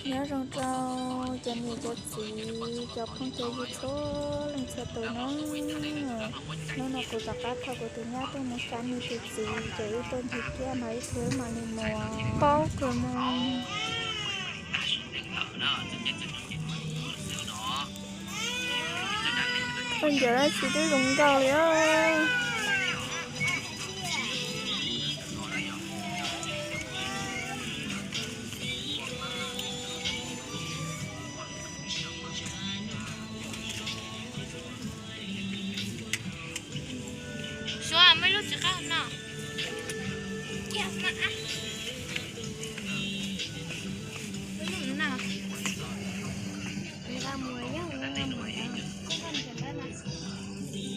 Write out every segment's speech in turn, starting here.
Nyob zoo rau cov niam cov txiv, cov phooj cov ywg txhua leej txhua tus na. Hnub no kuv rov qab thauj kuv tus nyab tuaj mus saib nws tus txiv, ces wb tuaj ncig kiab no ib pliag mam li mus. Paub kawg mas. Khaub ncaws dab tsi twb zoo nkauj li os. Suav, muaj ib lub tsis qab no.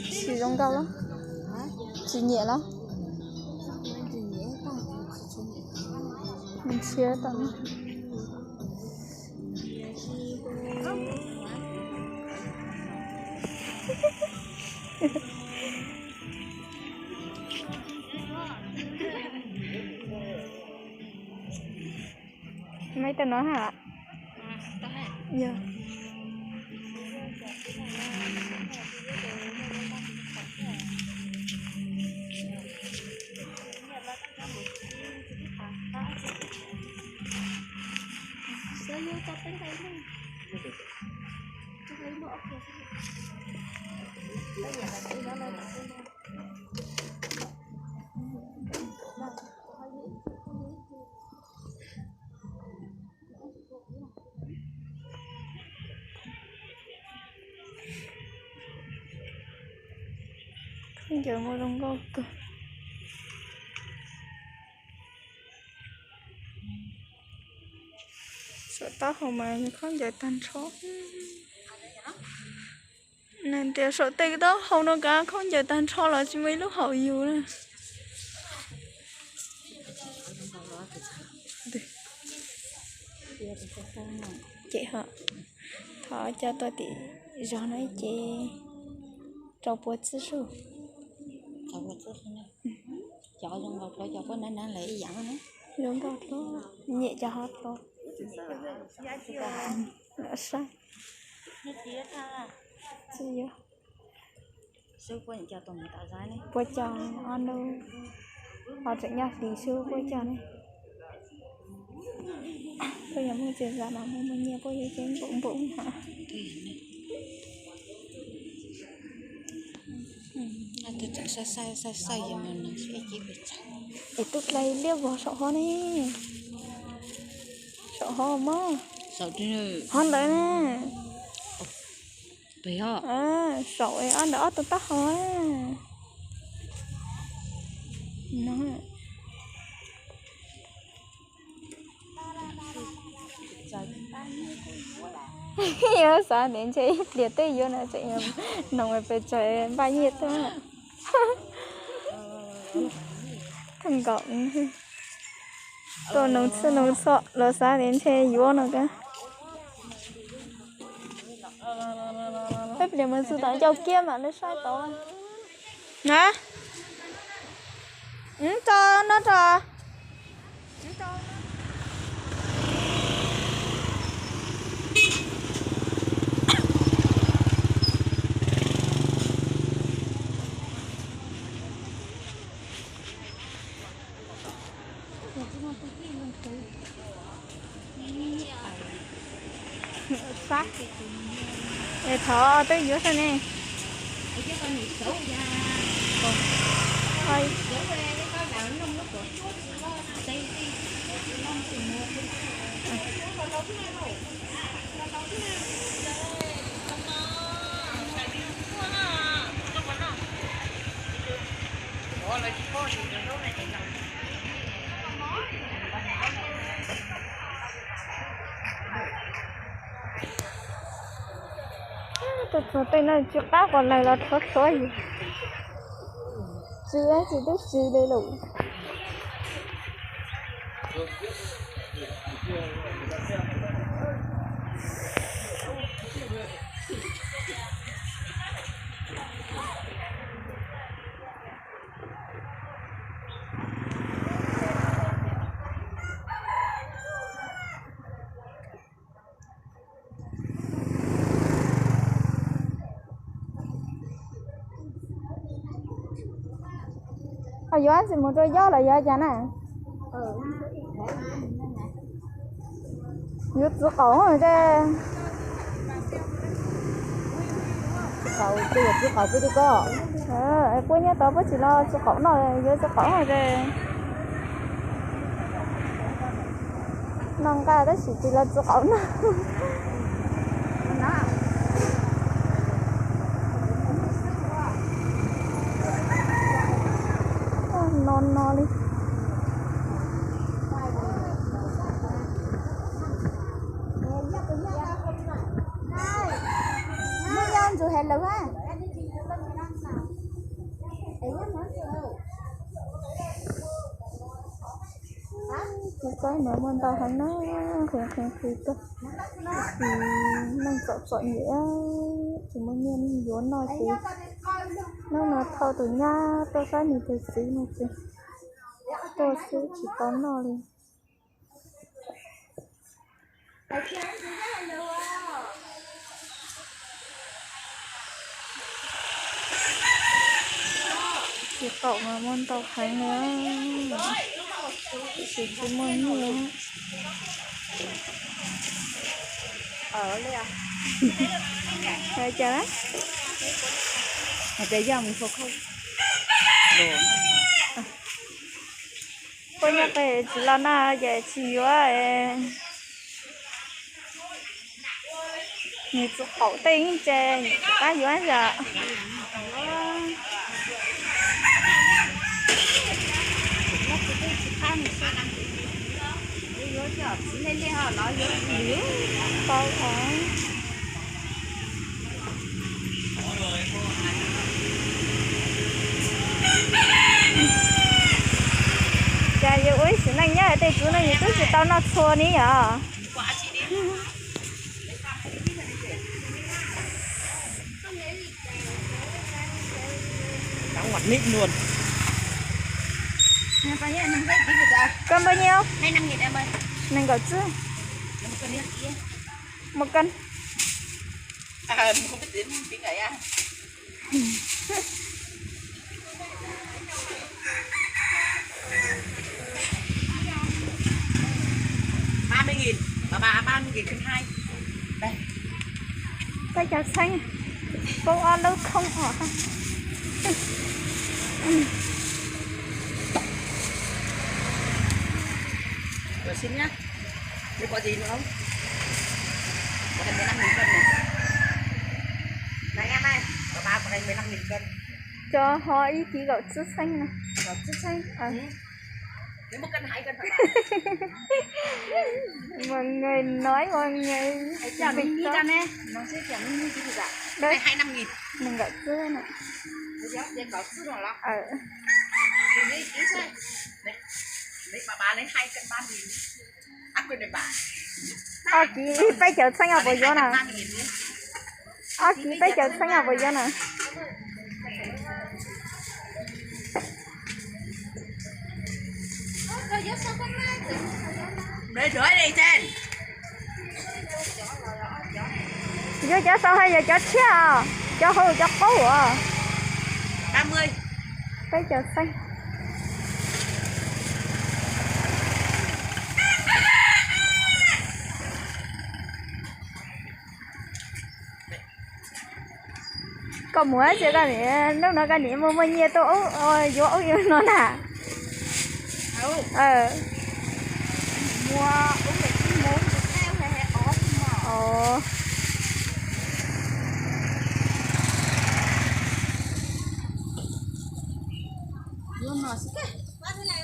Tsis zoo nkauj los? Tsis nyiam los? Ntshiab tau. Maiv tau no hab? Yog. Khaub ncaws muaj zoo nkauj kawg. Saum taub hau mas khaub ncaws tag nrho. Nws tias saum tej taub hau no kav khaub ncaws tag nrho los tsis muaj ib lub haum yus na. Ces ho thov coj tuaj tim zos no ces rau puas txwj sub. Cov zoo nkauj dlua, cov puab nav nav lawm ib yam na. Zoo nkauj dlua, nyiam cov hov dlua. Lam saib. Tsis yuav. Puab cog ob nub, ho tseem nyob hlis xwb puab cog ne. Puab yog muaj txiv zam mas muaj muaj nyiaj puab yuav ceeb npaum npaum hov. Es tub dlai liab vog saum hov ne. Saum hov mog. Hov ntawd na. Saum ob ntawm ob tug taub hau no. Yuav xav tias ntshe ib pliag twb yuav no tseem noog pes tsawg npaj nyiaj tuaj. Kawg nkaus, tuaj noog txhij noog txhoj los xav tias ntshe yuav no kawg. Peb pliag mus txog tom ncauj kiab mam li saib tau. Na, tso no tso. Thov twb yuav xwb ne. Tuaj txog tej no tsis qab qos lawm los rhuav rhuav yus. Tsis tsis twb tsis li lawm. Yuav tsis mus rau yob los yuav cas na? Yuav txiv qaum te. Txiv qaum, txiv qaum pub tij ko. Puab nyob tod puab tsis los txiv qaum noj, yuav txiv qaum te. Noj nqaj tab sis tsis los txiv qaum noj. No no li. Muaj yog ntsuag heev lawm a. Tus qaib mas muaj ntau heev na, qhia qhia qhia tuaj. Tab sis neeg txom txom nyem, tsis muaj nyiaj yuav noj ces hnub no thauj tus nyab tuaj saib nws tus txiv no ces tuaj xwb tsis tau noj li. Txiv qaum mas muaj ntau heev li, tab sis tsis muaj nyiaj. Hais tias, hais tias yog mus thua khauj. Puab nyob pem tsis los noj ces tsis yuav. Nws txiv qaum tej yeej ces pab yuav yom. Tau os. Cas yus ua ib sim neej nyob tej txiv neej yus twb tsis tau noj txhua ni yom. Koj npawg nyiaj? Nees nkaum tsib. Một cân. Ba mươi nghìn, bà, bà ba mươi nghìn cân hai. Đây. Peb caug txheeb, poob ob lub khoob os. Rồi xin nhá. Nếu có gì nữa không? Có thêm mười lăm nghìn cân này. Này em ơi, có ba, có thêm mười lăm nghìn cân. Cov ho ib kis kaum tsib txheeb no. Kaum tsib txheeb. Mọi người nói, mọi người. Chào Minh Nhi cho nè. Nó sẽ chào Minh Nhi cho chị ạ. Đây hai năm nghìn. Đừng gọi xưa nè. Bây giờ tiền bảo xưa rồi đó. Ờ. Chị lấy ký xem. Đấy. Lấy bà, bà lấy hai cân ba nghìn. Ob kis peb caug txheeb os puas yuav na? Ob kis peb caug txheeb os puas yuav na? Yuav cov sau hais yog cov tshiab os, cov hauv cov qaub os. Peb caug txheeb. Koj mus tsis koj niam, hnub no koj niam muaj muaj nyiaj tuaj ub, yuav ub yuav no na.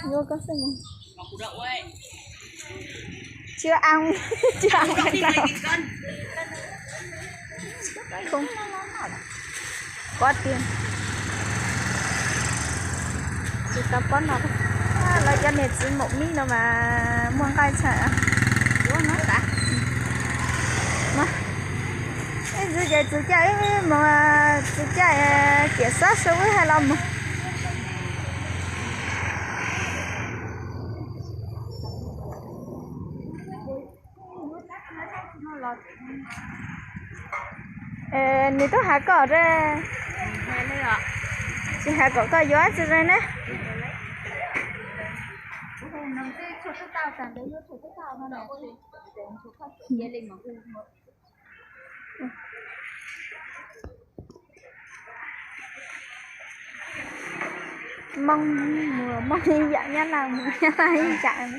Yuav koj xwb. Chưa ăn, chưa ăn. Không. Có tiền. Tsis tau pob no. Lawv cov niam txiv maum mib no mas muaj nqaij tshaj. Ib ntxwv ces txwv caj, ib mus txwv caj, kiam xab su wb hais los mus. Nws twb has koj, tsis has kom koj yuav tsi ne. Hmoob mus Hmoob ib yam, Nyab Laj mus Nyab Laj ib yam.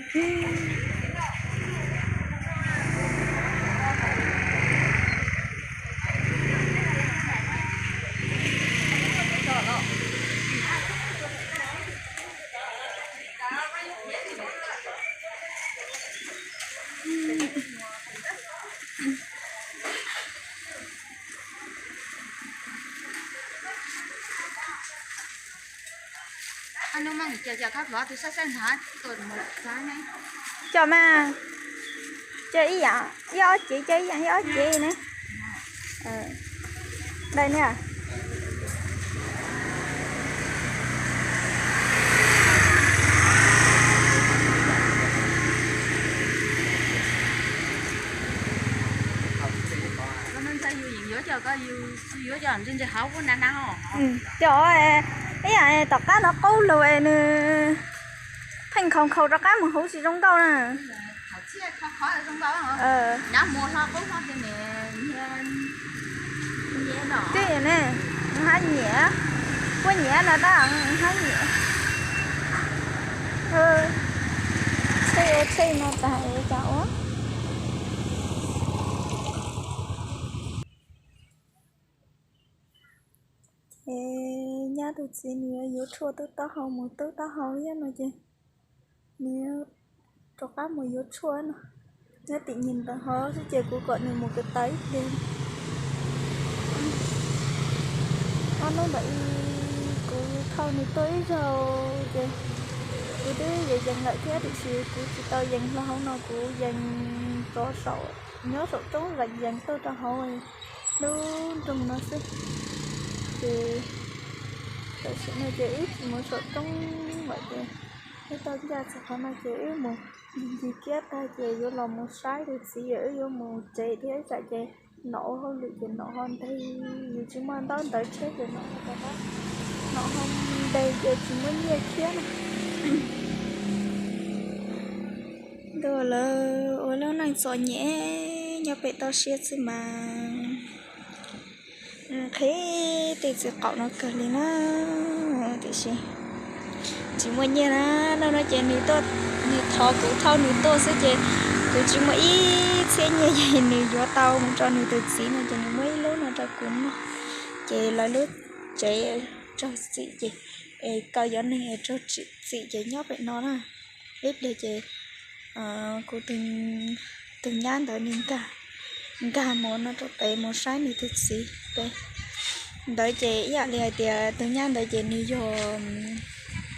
Coj mas, coj ib yam, ib ob cev, coj ib yam ib ob cev ne. Dai ne. Coj, ib yam tom qab no qub lug es nws pheej nkhaus nkhaus rov qab mus huv tsis zoo nkauj na. Twb ne, hab nyiam, puab nyiam no tab hab nyiam. Tsheb ua tsheb no tas ua cas ua. Ces nyab tus txiv nws yuav yuav tshuaj tub taub hau mus tub taub hau thiab no ces nws rov qab mus yuav tshuaj no. Nyob tim nyuag ntawd hov xwb ces kuv kom nws mus kov taws ib pliag. Ob hnub ntawd kuv thauj nws tuaj ib zaug ces kuv twb yees yees lawm thiab tiam sis kuv tsis tau yees hlo hauv no, kuv yees rov saum, nyob saum roob yees tuaj rau hauv lub nroog no xwb. Ces tam sim no ces wb tsis mus saum roob lawm ces wb tau ncaj txog qhov no ces wb mus ncig kiab tag ces yuav los mus saib tus txiv, wb yuav mus tsev thiab tsam ces nom ua hauj lwm ces nom ho nte, yus tsis muaj ntaub ntawv tsheb ces nom ho nte ces tsis muaj nyiaj thiab na. Ntuj, lawv ua lub neej txom nyem nyob pem toj siab xwb mas qhib tej txiv qaum no kawg li na. Tiam sis tsis muaj nyiaj na, no no ces nws tuaj, nws thov kuv thauj nws tuaj xwb ces kuv tsis muaj ib txhiab nyiaj ces nws yuav tau mus rau nws tus txiv no ces nws muab ib lub no rau kuv no. Ces lawv lub tsev raug txim ces, es kaw cov neeg es raug txim ces nyob pem no na. Ib pliag ces kuv tus nyab ntawd nws nkag, nkag mus no rau pem mus saib nws tus txiv pem. Ntawd ces ib yam li hais tias tus nyab ntawd ces nws yog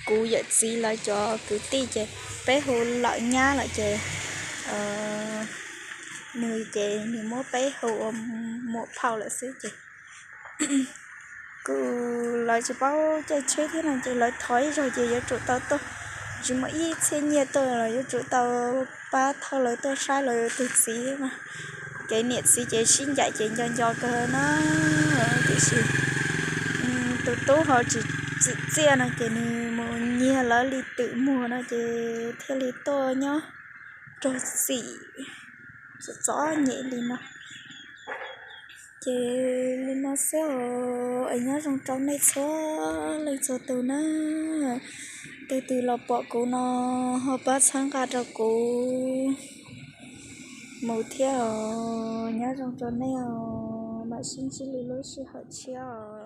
kuv yawm txiv lawv cov kwv tij ces peb hu lawm nyab lawm ces nws ces nws muab peb hu ua muam phauj lawm xwb ces kuj lawv tsis paub caij tsheb thiab no ces lawv thov ib zaug ces yuav tsum tau tuaj, tsis muaj ib txhiab nyiaj tuaj los yuav tsum tau pab thauj lawv tuaj saib lawv tus txiv mas. Ces niam txiv ces sib ncaim ces nco nco kawg na, tiam sis tus tub ho tsis txim txiaj no ces nws mus nyiag lawv li twm muag no ces thiaj li tuaj nyob raug txim txom txom nyem li no. Ces li no xwb os, es nyob zoo rau nej txhua leej txhua tus na. Tus twg los pom kuv no ho pab txhawb nqa rau kuv mus thiab os, nyob zoo rau nej os, mam sib ntsib li lub sij hawm tshiab os.